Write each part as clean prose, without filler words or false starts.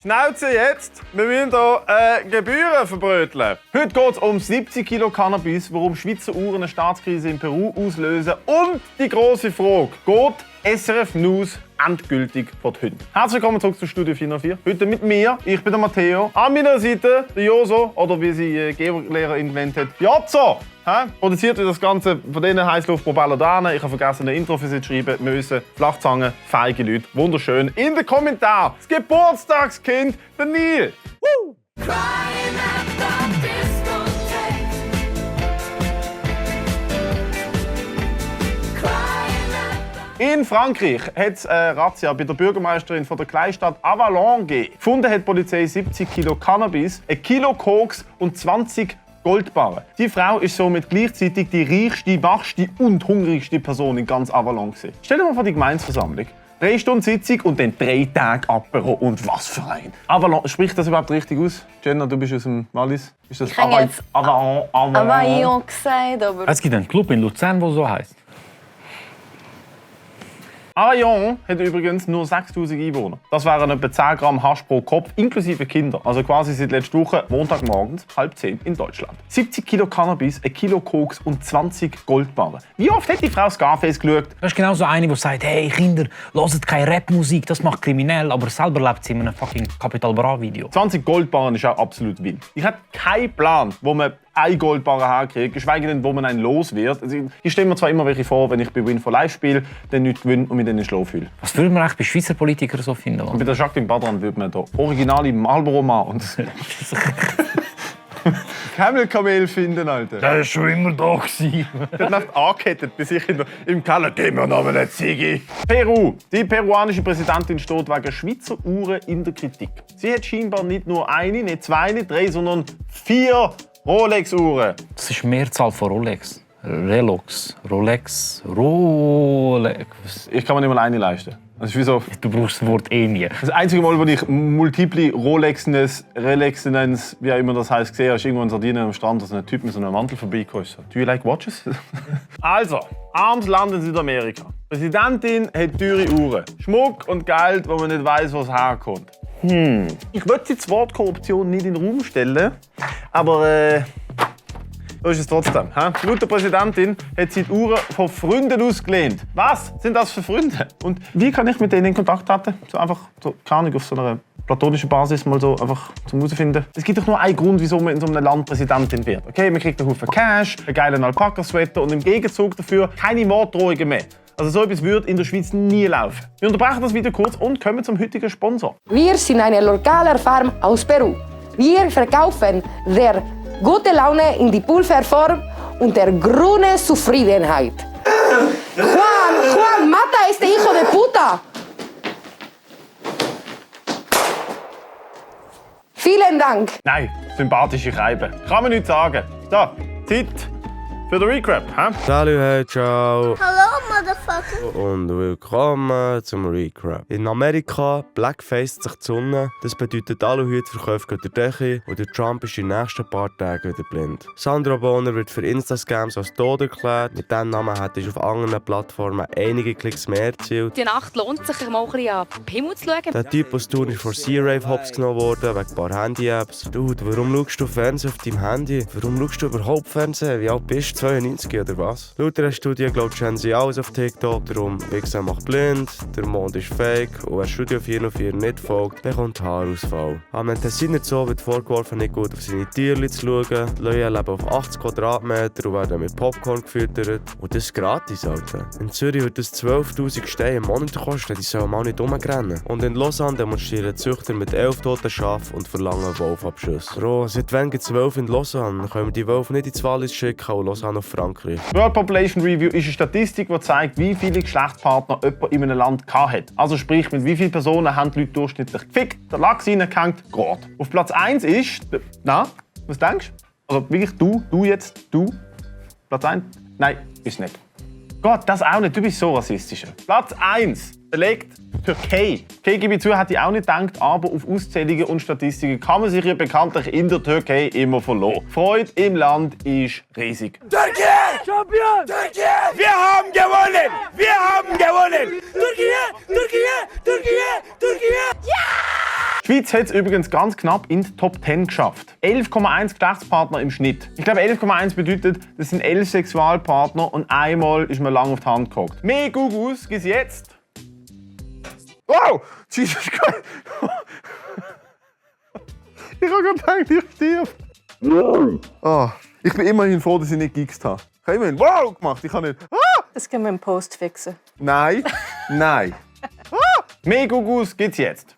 Schnauze jetzt! Wir müssen hier Gebühren verbröteln. Heute geht es um 70 Kilo Cannabis, warum Schweizer Uhren eine Staatskrise in Peru auslösen und die grosse Frage, geht SRF News endgültig vor die Hunde? Herzlich willkommen zurück zu Studio 404. Heute mit mir, ich bin der Matteo. An meiner Seite der Joso, oder wie sie Geberlehrerin genannt hat, Jotzo. Produziert wird das Ganze von denen Heißluftpropeller da. Ich habe vergessen, ein Intro für sie zu schreiben. Wir müssen Flachzangen, feige Leute. Wunderschön. In den Kommentaren das Geburtstagskind, der Neil. Woo! In Frankreich hat es eine Razzia bei der Bürgermeisterin von der Kleinstadt Avallon gegeben. Gefunden hat die Polizei 70 Kilo Cannabis, 1 Kilo Koks und 20 Goldbarren. Die Frau ist somit gleichzeitig die reichste, wachste und hungrigste Person in ganz Avallon. Stell dir mal vor die Gemeinsversammlung. 3 Stunden Sitzung und dann 3 Tage Apero und was für ein. Avallon, spricht das überhaupt richtig aus? Jenna, du bist aus dem Wallis. Ist das Avallon gesagt, aber... Es gibt einen Club in Luzern, der so heisst. Avallon hat übrigens nur 6'000 Einwohner. Das wären etwa 10 Gramm Hasch pro Kopf, inklusive Kinder. Also quasi seit letzter Woche, Montagmorgens, 9:30 in Deutschland. 70 Kilo Cannabis, 1 Kilo Koks und 20 Goldbarren. Wie oft hat die Frau Scarface geschaut? Das ist genau so eine, die sagt, hey Kinder, hört keine Rapmusik, das macht kriminell, aber selber lebt sie in einem fucking Capital Bra Video. 20 Goldbarren ist auch absolut wild. Ich habe keinen Plan, wo man 1 Goldbarren herkriegt, geschweige denn, wo man einen los wird. Also ich stelle mir zwar immer welche vor, wenn ich bei Win for Life spiele, dann nichts gewinne und mich dann in den Schlaf fühle. Was würde man eigentlich bei Schweizer Politikern so finden? Und bei der Jacqueline Badran würde man da originale Marlboro-Mann und Kämmelkamel finden, Alter. Der war schon immer da. Der hat Nacht angekettet, bis ich im Keller geben wir noch eine Ziege. Peru. Die peruanische Präsidentin steht wegen Schweizer Uhren in der Kritik. Sie hat scheinbar nicht nur eine, nicht 2, nicht 3, sondern 4 Rolex-Uhren. Das ist die Mehrzahl von Rolex. Rolex. Ich kann mir nicht mal eine leisten. Das ist wie so, Du brauchst das Wort eh nie. das einzige Mal, wo ich multiple Rolexes, wie auch immer das heisst, gesehen habe, ist irgendwo in Sardinien am Strand, dass ein Typ mit so einem Mantel vorbeikommt. So, do you like watches? Also, armes Land in Südamerika. Die Präsidentin hat teure Uhren. Schmuck und Geld, wo man nicht weiss, wo es herkommt. Ich möchte das Wort Korruption nicht in den Raum stellen, aber so ist es trotzdem. Laut der Präsidentin hat sie die Uhren von Freunden ausgelehnt. Was sind das für Freunde? Und wie kann ich mit denen in Kontakt treten? So einfach, keine Ahnung, auf so einer platonischen Basis mal so einfach zum herausfinden. Es gibt doch nur einen Grund, wieso man in so einem Land Präsidentin wird. Okay, man kriegt einen Haufen Cash, einen geilen Alpaka-Sweater und im Gegenzug dafür keine Morddrohungen mehr. Also so etwas würde in der Schweiz nie laufen. Wir unterbrechen das Video kurz und kommen zum heutigen Sponsor. Wir sind eine lokale Farm aus Peru. Wir verkaufen der gute Laune in die Pulverform und der grüne Zufriedenheit. Juan, mata este hijo de puta! Vielen Dank. Nein, sympathische Schreiben. Kann man nichts sagen. So, Zeit für den Recap. Salut, hey, ciao Hello, motherfucker! und willkommen zum Recap. In Amerika blackfaced sich die Sonne. Das bedeutet, alle Hütverkäufe gehen durch die Decke und der Trump ist in den nächsten paar Tagen wieder blind. Sandra Bonner wird für Insta-Scams als tot erklärt. Mit diesem Namen hat er auf anderen Plattformen einige Klicks mehr erzielt. Die Nacht lohnt sich, mal ein bisschen an den Himmel zu schauen. Der Typ aus Thun ist von Sea-Rave hops genommen worden, wegen ein paar Handy-Apps. Dude, warum schaust du Fernsehen auf deinem Handy? Warum schaust du überhaupt Fernsehen? Wie alt bist du? 92 oder was? Laut einer Studie glaubt Gen Z alles auf TikTok. Darum, Wichsen macht blind, der Mond ist fake und wer Studio 404 nicht folgt, bekommt Haarausfall. Am Tessiner Zoo wird vorgeworfen, nicht gut auf seine Tiere zu schauen. Die Löwen leben auf 80 Quadratmeter und werden mit Popcorn gefüttert. Und das ist gratis, Alter. In Zürich wird das 12'000 Steine im Monat kosten, die sollen mal nicht rumrennen. Und in Lausanne demonstrieren Züchter mit 11 toten Schafen und verlangen Wolfabschüsse. Bro, seit wann gibt es Wölfe in Lausanne? Können wir die Wölfe nicht ins Wallis schicken und Lausanne auf Frankreich? World Population Review ist eine Statistik, die zeigt, wie viele Geschlechtspartner jemand in einem Land hat. Also sprich, mit wie vielen Personen haben die Leute durchschnittlich gefickt, der Lachs reingehängt, geht. Auf Platz 1 ist... Na, was denkst du? Also wirklich du jetzt, du? Platz 1? Nein, ist nicht. Gott, das auch nicht, du bist so rassistisch. Platz 1 belegt Türkei. Türkei, gebe ich zu, hätte ich auch nicht gedacht, aber auf Auszählungen und Statistiken kann man sich ja bekanntlich in der Türkei immer verlassen. Freude im Land ist riesig. Türkei! Champion! Türkei! Wir haben gewonnen! Wir haben gewonnen! Türkei! Türkei! Türkei! Türkei! Ja! Die Schweiz hat es übrigens ganz knapp in die Top 10 geschafft. 11,1 Geschlechtspartner im Schnitt. Ich glaube, 11,1 bedeutet, das sind 11 Sexualpartner und einmal ist man lang auf die Hand gehockt. Mehr Gugus gibt's jetzt. Wow! Jesus Christ! Ich habe gerade gedacht, ich stirb. Oh, ich bin immerhin froh, dass ich nicht gegixt habe. Ich habe immerhin wow gemacht. Ich kann nicht. Ah! Das können wir im Post fixen. Nein, nein. Mehr Gugus gibt's jetzt.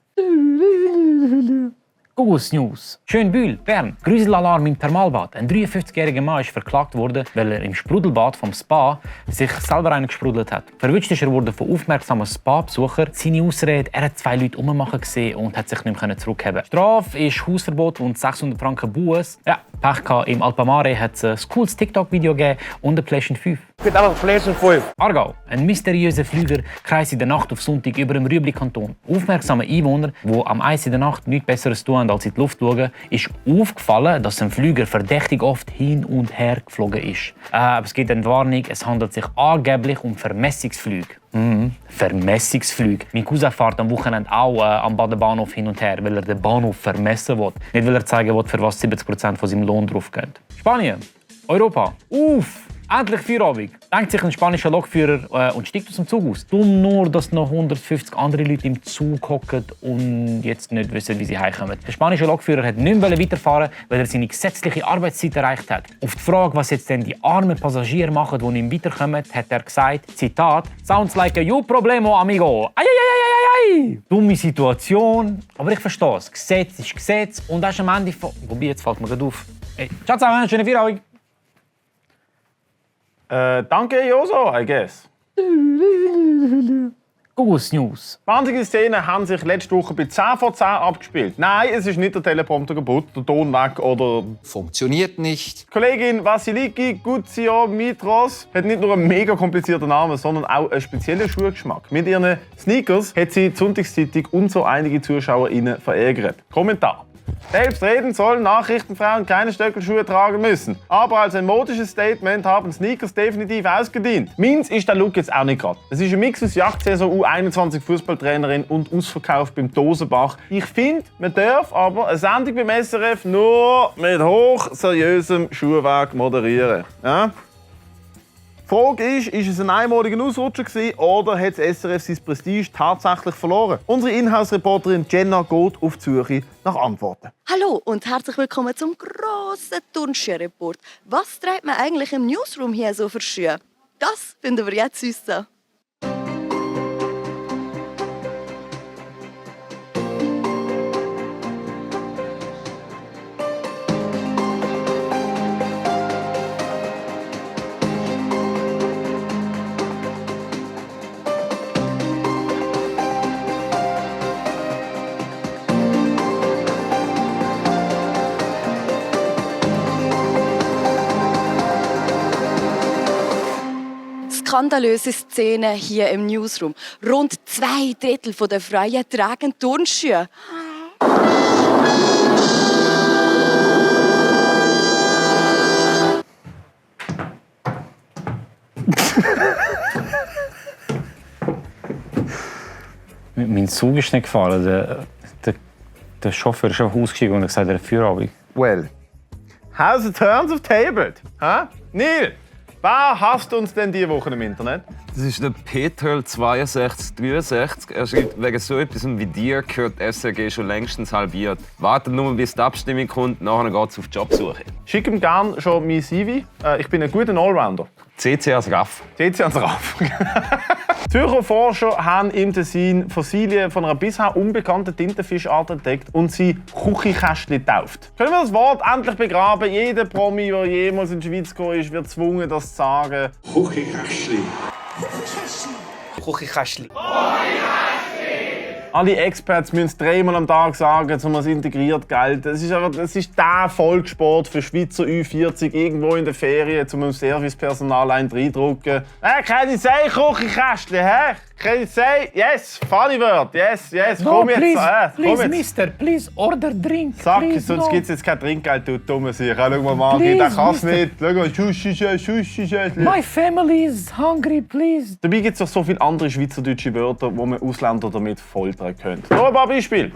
Gugus News. Schönbühl, Bern. Gruselalarm im Thermalbad. Ein 53-jähriger Mann ist verklagt worden, weil er im Sprudelbad vom Spa sich selber eingesprudelt hat. Verwünscht ist er worden von aufmerksamen Spa-Besuchern. Seine Ausrede, er hat 2 Leute rummachen gesehen und hat sich nicht mehr zurückheben. Strafe ist Hausverbot und 600 Franken Buß. Ja, Pech gehabt. Im Alpamare hat es ein cooles TikTok-Video gegeben und eine PlayStation 5. Ich bin einfach PlayStation 5. Aargau. Ein mysteriöser Flüger kreist in der Nacht auf Sonntag über dem Rüebli-Kanton. Aufmerksame Einwohner, die am Eis in der Nacht nichts Besseres tun als in die Luft schauen, ist aufgefallen, dass ein Flüger verdächtig oft hin und her geflogen ist. Es gibt eine Warnung, es handelt sich angeblich um Vermessungsflüge. Vermessungsflüge. Mein Cousin fährt am Wochenende auch am Badenbahnhof hin und her, weil er den Bahnhof vermessen will. Nicht, weil er zeigen will, für was 70% von seinem Lohn drauf geht. Spanien. Europa. Endlich Feierabend. Denkt sich ein spanischer Lokführer und steigt aus dem Zug aus. Dumm nur, dass noch 150 andere Leute im Zug hocken und jetzt nicht wissen, wie sie heimkommen. Der spanische Lokführer hat nicht mehr weiterfahren, weil er seine gesetzliche Arbeitszeit erreicht hat. Auf die Frage, was jetzt denn die armen Passagiere machen, die nicht weiterkommen, hat er gesagt, Zitat, «Sounds like a you problemo, amigo». Ai. Dumme Situation, aber ich verstehe es. Gesetz ist Gesetz und das ist am Ende von... Wobei, jetzt fällt mir gerade auf. Hey, ciao zusammen, schöne Feierabend. Danke, Joso, I guess. Gugus News. Wahnsinnige Szenen haben sich letzte Woche bei 10 vor 10 abgespielt. Nein, es ist nicht der Teleprompter kaputt, der Ton weg oder... Funktioniert nicht. Kollegin Vasiliki Guzio Mitros hat nicht nur einen mega komplizierten Namen, sondern auch einen speziellen Schuhgeschmack. Mit ihren Sneakers hat sie die Sonntagszeitung und so einige ZuschauerInnen verärgert. Kommentar. Selbstredend sollen Nachrichtenfrauen keine Stöckelschuhe tragen müssen. Aber als ein modisches Statement haben Sneakers definitiv ausgedient. Meins ist der Look jetzt auch nicht gerade. Es ist ein Mix aus Jagdsaison, U21 Fußballtrainerin und Ausverkauf beim Dosenbach. Ich finde, man darf aber eine Sendung beim SRF nur mit hochseriösem Schuhwerk moderieren. Ja? Die Frage ist es ein einmaliger Ausrutscher gewesen, oder hat das SRF sein Prestige tatsächlich verloren? Unsere Inhouse-Reporterin Jenna geht auf die Suche nach Antworten. Hallo und herzlich willkommen zum grossen Turnschuh-Report. Was treibt man eigentlich im Newsroom hier so für Schuhe? Das finden wir jetzt raus. Skandalöse Szene hier im Newsroom. Rund 2/3 der Frauen tragen Turnschuhe. Mein Zug ist nicht gefahren. Der Chauffeur ist auf ausgestiegen und hat gesagt, er hat Feierabend. Well, how's the turns of tabled? Huh? Neil, wer hasst uns denn diese Woche im Internet? Das ist der Petrol6263. Er schreibt, wegen so etwas wie dir gehört die SRG schon längstens halbiert. Wartet nur, bis die Abstimmung kommt, nachher geht's auf Jobsuche. Schick ihm gerne schon mein CV. Ich bin ein guter Allrounder. CC als Raff. CC ans Raff. Zürcher Forscher haben im Tessin Fossilien von einer bisher unbekannten Tintenfischart entdeckt und sie Küchenkästchen getauft. Können wir das Wort endlich begraben? Jeder Promi, der jemals in die Schweiz gekommen ist, wird gezwungen, das zu sagen. Küchenkästchen. Küchenkästchen. Alle Experts müssen es 3-mal am Tag sagen, um es integriert gilt. Das ist der Volkssport für Schweizer Ü40 irgendwo in den Ferien, um dem Servicepersonal reindrücken. Kann ich sagen, Küchenkästchen, hä? Kann ich sagen, yes, funny word, yes, komm jetzt. Please, Mister, please order drink. Sag es, sonst gibt es jetzt kein Trinkgeld, du dumme Sieg. Schau mal, Magi, der kann es nicht. Schau mal, Schuschi. My family is hungry, please. Dabei gibt es noch so viele andere schweizerdeutsche Wörter, wo man Ausländer damit foltern könnte. Noch ein paar Beispiele.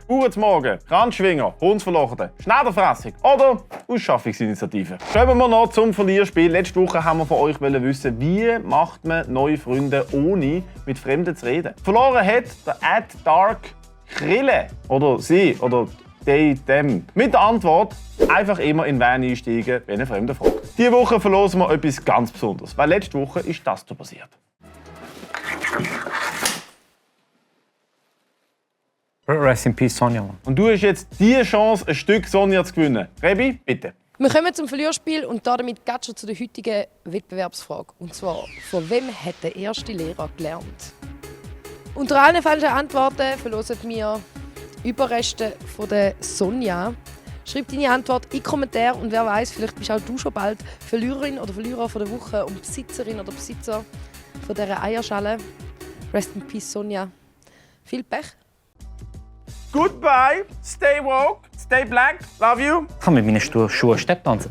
Uhrensmorgen, Kranzschwinger, Hundsverlocherte, Schneiderfressung oder Ausschaffungsinitiative. Kommen wir noch zum Verlierspiel. Letzte Woche haben wir von euch wissen, wie macht man neue Freunde, ohne mit Fremden zu reden. Verloren hat der @dark Krille oder sie oder dem. Mit der Antwort einfach immer in Van einsteigen, wenn ein Fremder fragt. Diese Woche verlosen wir etwas ganz Besonderes, weil letzte Woche ist das hier passiert. Rest in Peace, Sonja. Und du hast jetzt die Chance, ein Stück Sonja zu gewinnen. Rebi, bitte. Wir kommen zum Verlierspiel und damit geht schon zu der heutigen Wettbewerbsfrage. Und zwar, von wem hat der erste Lehrer gelernt? Unter allen falschen Antworten verlosen wir die Überreste von der Sonja. Schreib deine Antwort in die Kommentare und wer weiß, vielleicht bist auch du schon bald Verliererin oder Verlierer von der Woche und Besitzerin oder Besitzer von dieser Eierschale. Rest in Peace, Sonja. Viel Pech. Goodbye, stay woke, stay black, love you. Ich kann mit meinen Schuhen Stepp tanzen.